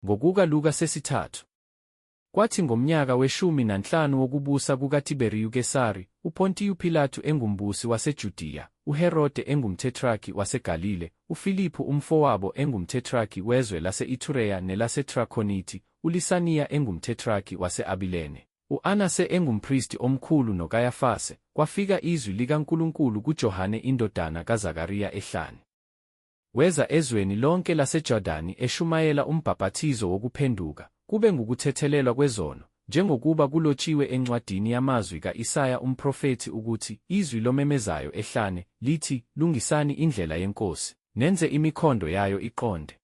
Ngokuka Luka sesithathu. Kwathi ngomnyaka weshumi nanhlanu wokubusa kukaTiberiyu Kesari, uPontiyu Pilatu engumbusi waseJudiya, uHerode engumtetrarki waseGalile, uFiliphu umfowabo engumtetrarki wezwe lase-Ithureya nelaseTrakhoniti, uLisaniya engumtetrarki wase-Abilene, u-Anase engumpristi omkhulu noKayafase, kwafika izwi likaNkulunkulu kuJohane indodana kaZakariya ehlane. Weza ezweni lonke laseJordani eshumayela umbhapathizo wokuphenduka, kube ngukuthethelelwa kwezono, njengokuba kulotshiwe encwadini yamazwi ka-Isaya umprofethi ukuthi, Izwi lomemezayo ehlane, lithi, Lungisani indlela yeNkosi, nenze imikhondo yayo iqonde.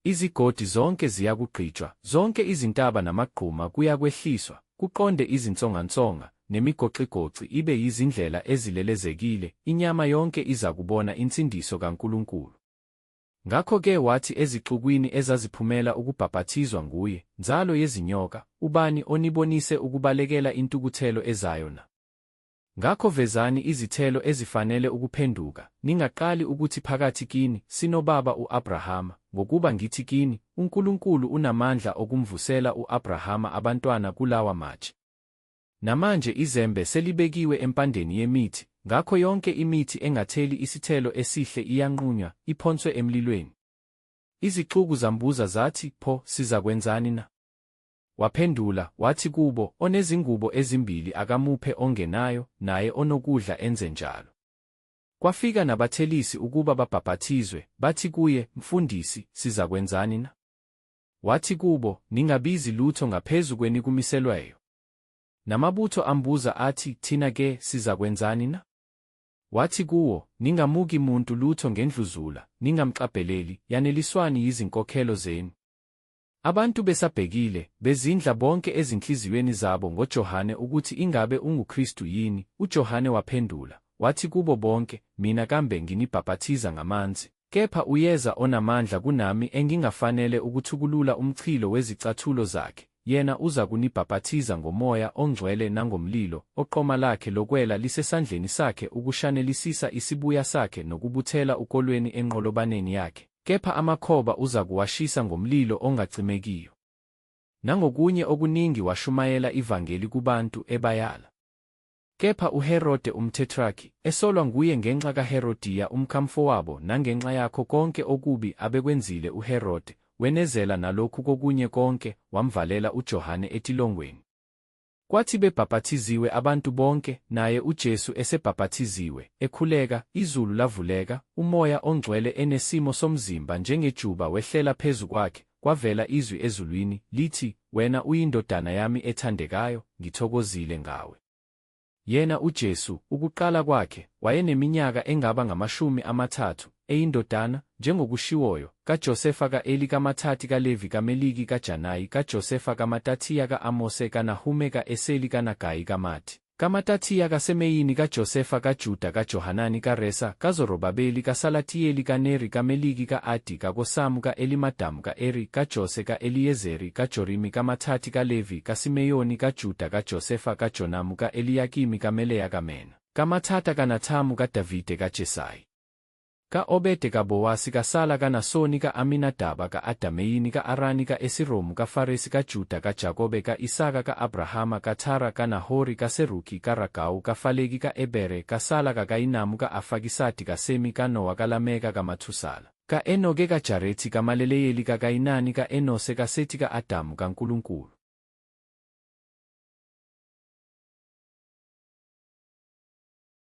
Izigodi zonke ziyakugqitshwa, zonke izintaba namagquma kuyakwehliswa, kuqonde izinsongansonga, nemigoxigoxi ibe yizindlela ezilelezekile, inyama yonke izakubona insindiso kaNkulunkulu. Ngakho-ke wathi ezixukwini ezaziphumela ukubhapathizwa nguye, Nzalo yezinyoka, ubani onibonise ukubalekela intukuthelo ezayo na? Ngakho vezani izithelo ezifanele ukuphenduka, ningaqali ukuthi phakathi kini, Sinobaba u-Abrahama, ngokuba ngithi kini, uNkulunkulu unamandla okumvusela u-Abrahama abantwana kulawa matshe. Namanje izembe selibekiwe empandeni yemithi, ngakho yonke imithi engatheli isithelo esihle iyanqunywa, iphonswe emlilweni. Izixuku zambuza zathi, Pho, sizakwenzani na? Waphendula, wathi kubo, Onezingubo ezimbili akamuphe ongenayo, naye onokudla enze njalo. Kwafika nabathelisi ukuba babhaphathizwe, bathi kuye, Mfundisi, sizakwenzani na? Wathi kubo, Ningabizi lutho ngaphezu kwenikumiselweyo. Namabutho ambuza athi, Thina ke sizakwenzani na? Wathi kuwo, Ningamuki muntu lutho ngendluzula, ningamxabheleli, yaneliswani yizinkokhelo zenu. Abantu besabhekile, bezindla bonke ezinhliziyweni zabo ngoJohane ukuthi ingabe unguKristu yini, uJohane waphendula, wathi kubo bonke, Mina kambe nginibhapathiza ngamanzi, kepha uyeza onamandla kunami engingafanele ukuthukulula umchilo wezicathulo zakhe, yena uzakunibhapathiza ngoMoya oNgcwele nangomlilo, oqoma lakhe lokwela lisesandleni sakhe ukushanelisisa isibuya sakhe nokubuthela ukolweni enqolobaneni yakhe. Kepha amakhoba uzakuwashisa ngomlilo ongacimekiyo. Nangokunye okuningi washumayela ivangeli kubantu, ebayala. Kepha uHerode umtetrarki, esolwa nguye ngenxa kaHerodiya umkamfowabo nangenxa yakho konke okubi abekwenzile uHerode, wenezela nalokhu kokunye konke, wamvalela uJohane etilongweni. Kwathi bebhapathiziwe abantu bonke, naye uJesu esebhapathiziwe, ekhuleka, izulu lavuleka, uMoya oNgcwele enesimo somzimba njengejuba wehlela phezu kwakhe, kwavela izwi ezulwini, lithi, Wena uyiNdodana yami ethandekayo, ngithokozile ngawe. Yena uJesu, ukuqala kwakhe, wayeneminyaka engaba ngamashumi amathathu, eyindodana, njengokushiwoyo, kaJosefa ka-Eli kaMathati kaLevi kaMeliki kaJanayi kaJosefa kaMatathiya ka-Amose kaNahume ka-Eseli kaNagayi kaMati kaMatathiya kaSemeyini kaJosefa kaJuda kaJohanani kaResa kaZorobabeli kaSalatiyeli kaNeri kaMeliki ka-Adi kaKosamu ka-Elimadamu ka-Eri kaJose ka-Eliyezeri kaJorimi kaMathati kaLevi kaSimeyoni kaJuda kaJosefa kaJonamu ka-Eliyakimi kaMeleya kaMena kaMathata kaNathamu kaDavide kaJesayi ka-Obede kaBowasi kaSala kaNasoni ka-Aminadaba ka-Adameyini ka-Arani ka-Esiromu kaFaresi kaJuda kaJakobe ka-Isaka ka-Abrahama kaThara kaNahori kaSeruki kaRagawu kaFaleki ka-Ebere kaSala kaKayinamu ka-Afakisadi kaSemi kaNowa kaLameka kaMathusala ka-Enoke kaJarethi kaMaleleyeli kaKayinani ka-Enose kaSeti ka-Adamu kaNkulunkulu.